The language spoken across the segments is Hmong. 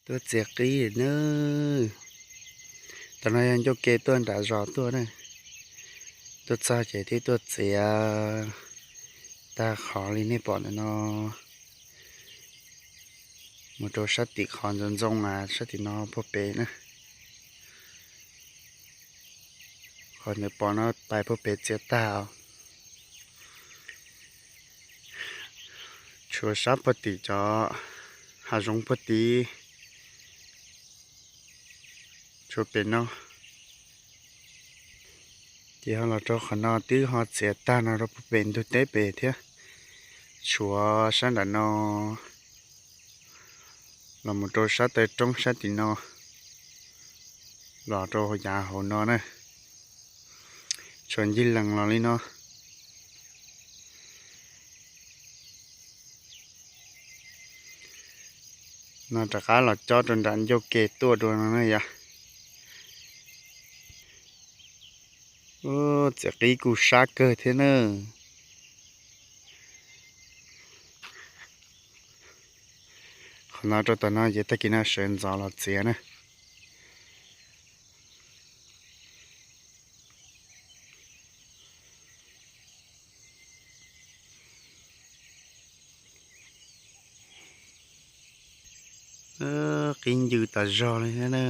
Tuaj txiav qib na. Tam no yog ncauj ke tuaj nram zos tuaj na. Tuaj txog ces twb tuaj txiav tag qhov li nej pom ntawm no mus rau sab tim qhov ntxoov ntxoo a sab tim no puag pem na. Qhov ntawd pom no pais puag pem txiav tag os. Tshuav sab puag tim cov hav zoov puag tid, tshuav pem no. Ces ho los rau qhov no twb ho txiav tag no rau puag pem ntug teb pem thiab. Tshuav sab nram no los mus rau sab taw roob sab tim no, los rau yav hauv no na. Tshuav ncig lees los li no. No rov qab los cob rau nram ncauj ke tuaj dua no na yom. Txiav qib kuj sab kawg thiab na. Qhov no rau tom no ces tag kis no sawv ntxov los txiav na. Qib ncw tas zog li thiab na.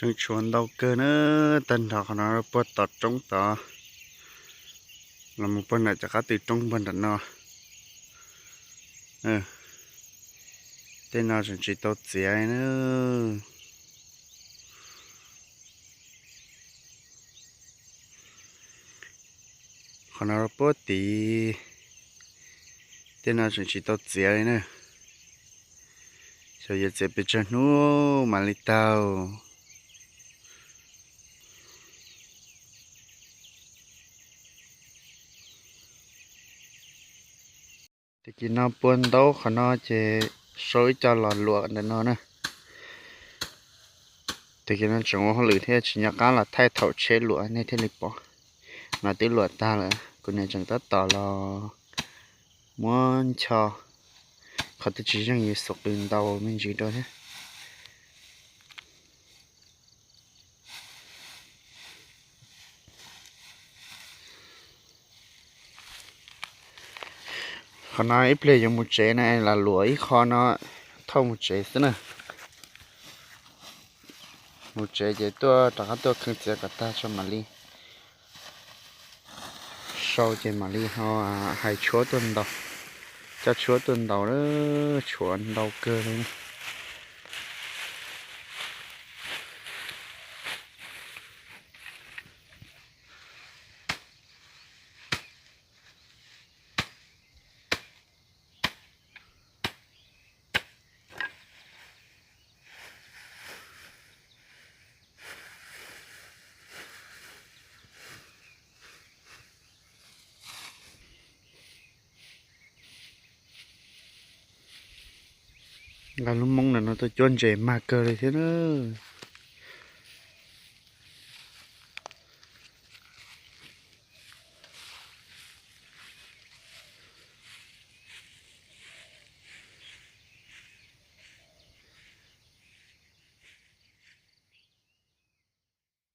Tseem tshuav ntau kawg na, tag nrho qhov no puag tom roob tod los mus puag nram cov qab tw roob puag nram no. Tej no tseem tsis tau txiav na. Qhov no puag tid, tej no tseem tsis tau txiav li na. Xyov yuav txiav pes tsawg hnub mam li tau. Tag kis no pua ntaub qhov no ces sau ib co los luam ntawm no na. Tag kis no tseem ua hauj lwm thiab tsis nco qab los thaij thaum tsheb luam nej thiaj li pom. No twb luam tag lawm, kuv niam tseem tab tom los muab ncho qhov twb tsis zeeg yuav xov qws ntau me ntsis rau thiab. Qhov no ib pliag yuav mus tsev na, lam luam ib qho no thauj mus tsev xwb na. Mus tsev ces tuaj rov qab tuaj kheej txiav kom tag tso mam li sau ces mam li ho hais tshuab tuaj ntaus, coj tshuab tuaj ntaus, tshuav ntau kawg li. Nqa lub moob ntawm no tuaj cuab ntses mag kawg li thiab na.